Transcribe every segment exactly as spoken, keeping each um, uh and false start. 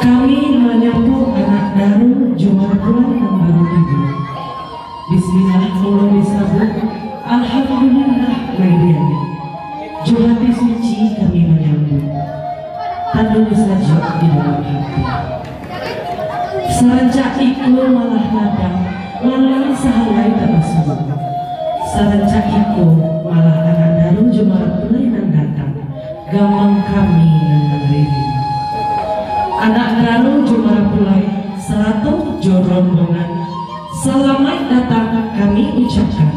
Kami manyambuik anak daro jo marapulai nan baru tibo. Bismillah mulo disabuik, Alhamdulillah maidian. Jo hati suci kami manyambuik. Tando sajo di dalam hati. Sarancak iko malah nadang, lalang sahalai tak basuo. Sarancak iko malah anak daro jo marapulai nan datang, gamang kami nan manarimo. Anak daro jo marapulai, sarato jo rombongan, salamaik datang kami ucapkan.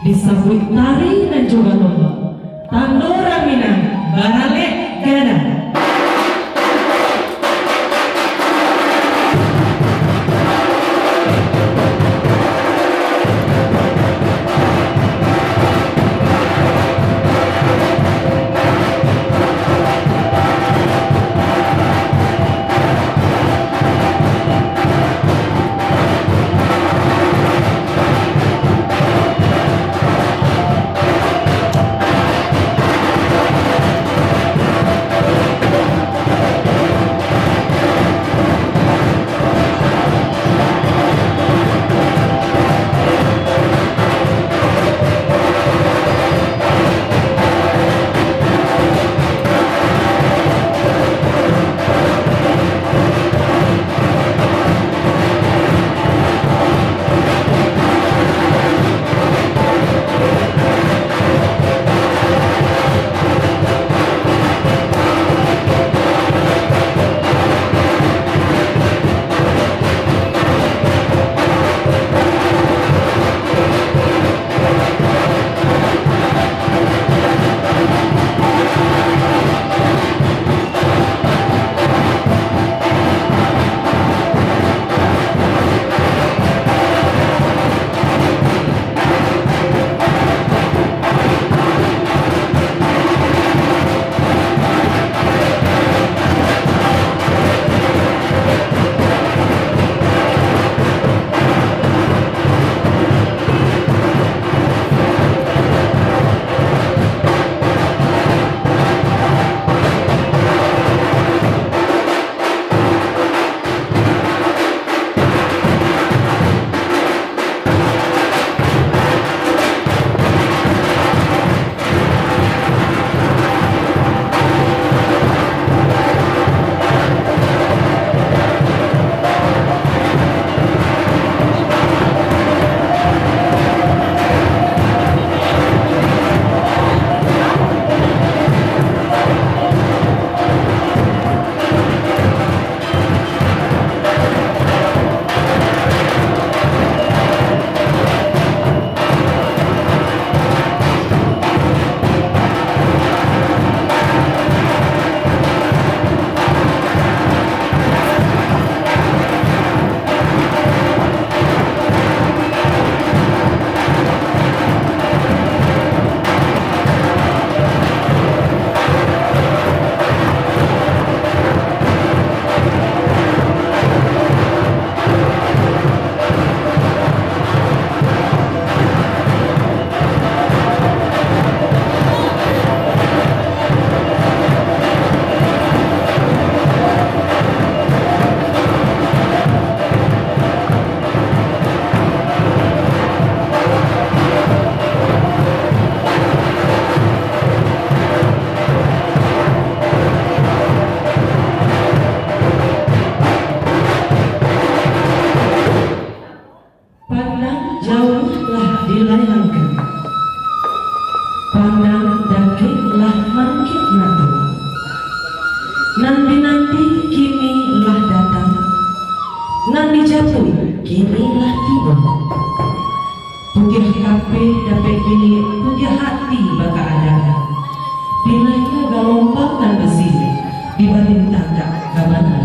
Disambuik tari nan jo galombang, tando raminan baralek gadang. Pandang jauah lah dilayangkan, pandang dakek lah mangkek mato. Nan dinanti kini lah datang, nan dijatuah kini lah tibo. Putiah kapeh dapek diliek, putiah hati bakaadaan. Bilanya galombang nan basilek, dibatin tagak ka bana.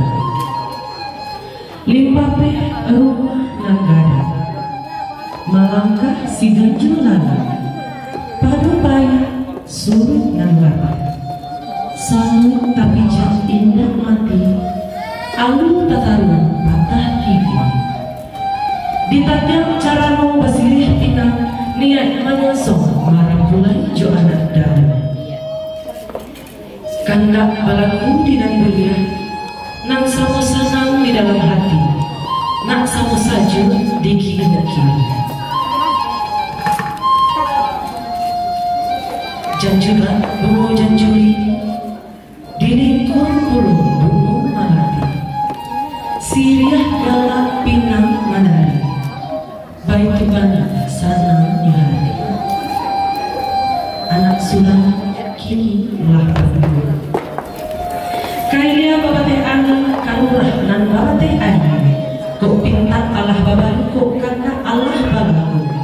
Limpapeh rumah nan gadang, malangkah si ganjua lalang, pado payah suruik nan lapeh. Samuik tapijak indak mati, alun tataruang patah kiri. Ditadiang carano basiriah pinang, niaik manyosong marapulai jo anak daro. Kandak balaku di nan buliah, Nan samo sanang di dalam hati, nak samo sajuak di kiro-kiro. Janjuran bungo janjuri, di lingkuang pulo bungo malati. Siriah galak pinang manari, baitu bana sanang di hati. Anak surang kini lah baduo. Kailia babateh angin, kalurah nan babateh aia. Kok pintak alah babaru, kok kakak alah balaku.